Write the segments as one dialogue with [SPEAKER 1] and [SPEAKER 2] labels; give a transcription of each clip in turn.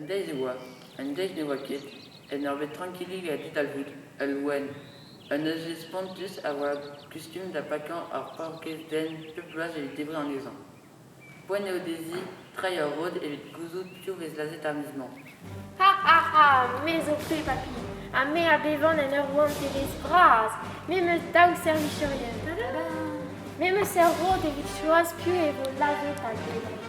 [SPEAKER 1] deiz e oa, un deiz ne oa ket, en ur bed trankilik ha didalvoud, ul loen, un euzhvil spontus a oa kustum da pakañ ur paourkaezh den pep bloaz evit debriñ anezhañ. Poent eo dezhi treiñ ur rod evit gouzout piv 'vez lazhet ar miz-mañ.
[SPEAKER 2] Ha ha ha! Me zo Peppa Pig ha me a bevan en ur rouantelezh vras. Me 'm eus daou servicherien. Me 'm eus ur rod evit choaz piv e vo lazhet ha debret.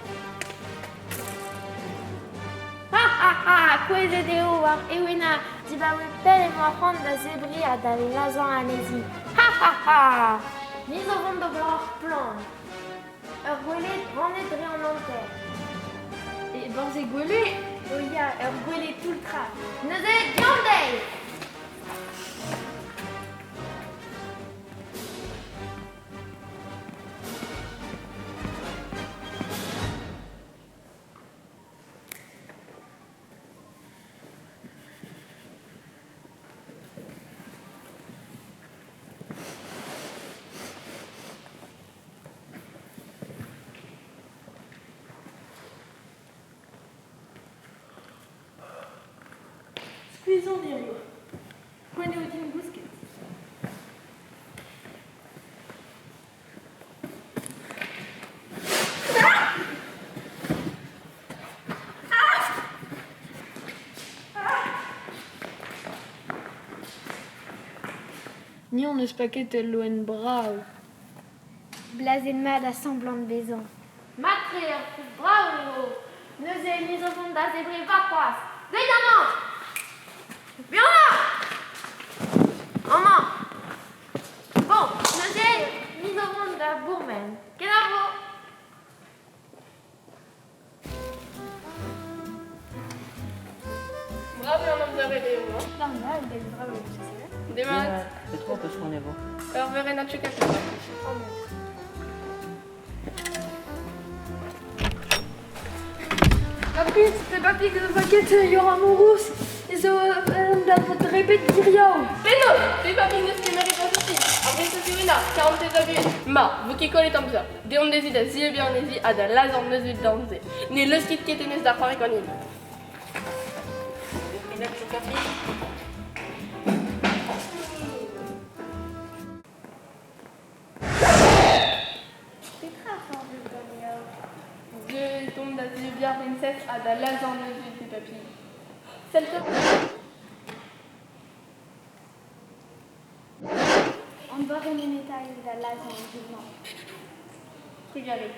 [SPEAKER 2] Ha ha ha! Kouezhet eo war Ewena. Dibaoe pell emañ ar c'hoant da zebriñ ha da lazhañ anezhi. Ha ha ha! Ni zo vont d'ober ur plan. Ur gwele rannet dre an hanter.
[SPEAKER 3] E-barzh e gwele?
[SPEAKER 2] O ya, ur gwele toull-tra. Neuze, deomp dezhi!
[SPEAKER 3] Skuizh on hiziv. Poent eo din gousket. Ni hon eus paket ul loen brav.
[SPEAKER 2] Blazet mat a semblant bezañ. Mat-tre ur froud brav eo. Neuze ni zo vont da zebriñ warc'hoazh. Deuit amañ! Buanoc'h! Amañ! Bon, neuze ni zo vont da bourmen. Kenavo!
[SPEAKER 4] Brav eo an amzer eo.
[SPEAKER 3] Normal, den brav eo se.
[SPEAKER 4] Demat.
[SPEAKER 1] Petra ho peus c'hoant evañ?
[SPEAKER 4] Ur werenn chokafé.
[SPEAKER 3] Papi, c'est papi que paket Yoram Rous zo da rebet diriaou.
[SPEAKER 4] Penaos Pep a neus kemeret va sousi. Ar briñsez Irina, karantez a vuhez. Ma, vo ket kollet amzer. Deomp dezhi da zieubiñ anezhi ha da lazhañ neuzvil dorn-se. Ne leuskit ket hennezh da c'hoari ganin.
[SPEAKER 2] Petra a c'hoarvez ganeoc'h?
[SPEAKER 4] Deuet on da zieubiñ ar briñsez ha da lazhañ neuzvil Peppa Pig. Sell
[SPEAKER 2] An doare nemetañ eo da lazhañ an dud-mañ.
[SPEAKER 4] Trugarez.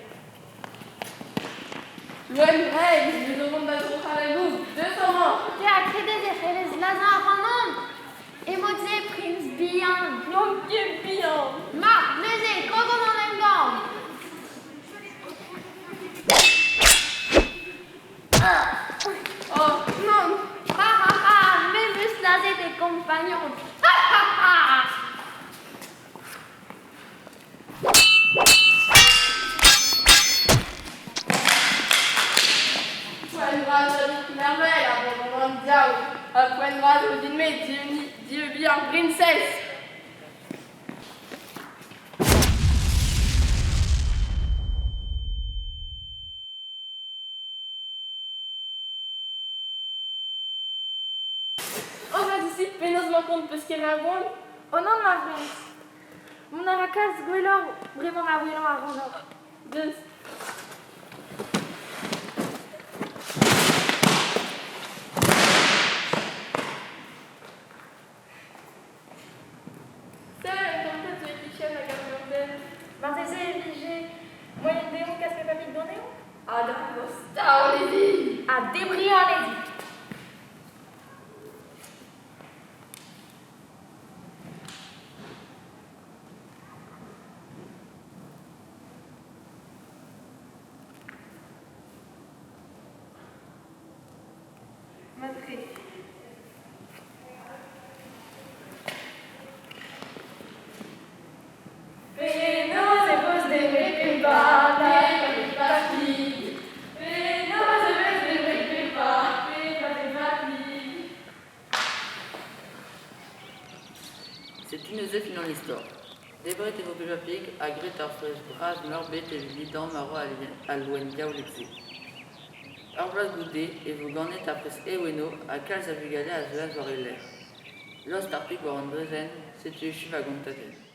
[SPEAKER 4] Loen Breizh, me zo vont da droc'hañ da goug. Deus amañ.
[SPEAKER 2] Te a kredez e c'hellez lazhañ ac'hanon? Emañ-se priñs bihan.
[SPEAKER 4] N'on ket bihan.
[SPEAKER 2] Ma, neuze, krogomp an emgann.
[SPEAKER 4] Oh, nann.
[SPEAKER 2] Ha ha ha, me 'm eus lazhet e kompagnon. Ha ha ha!
[SPEAKER 4] Poent bras evit mervel a-raok an diaoul. Ha poent bras eo din-me dieubiñ ar briñsez. Oh, va disi, penaos 'mañ kont peus ket re a boan?
[SPEAKER 3] Oh nann, ma friñs. Mont a ra kalz gwelloc'h bremañ ma welan ac'hanoc'h.
[SPEAKER 4] Deus. Sell, un tamm zo e-kichen hag ar veurden.
[SPEAKER 3] Marteze e vije moaien dezho kas Peppa Pig ganeomp?
[SPEAKER 4] Ha da vostañ anezhi!
[SPEAKER 3] Ha debriñ anezhi! Mat-tre.
[SPEAKER 4] Penaos e vos debret Peppa Peppa Pig? Penaos e vez debret Peppa Peppa Peppa Pig?
[SPEAKER 1] Setu neuze fin an istor. Debret e vo Peppa Pig ha graet ur fest bras-meurbet evit lidañ marv al loen diaoulek-se. Ur bloaz goude e vo ganet ar priñs Eweno ha kalz a vugale a zeuas war e lerc'h. Lost ar pig war an draezhenn, setu echu va gontadenn.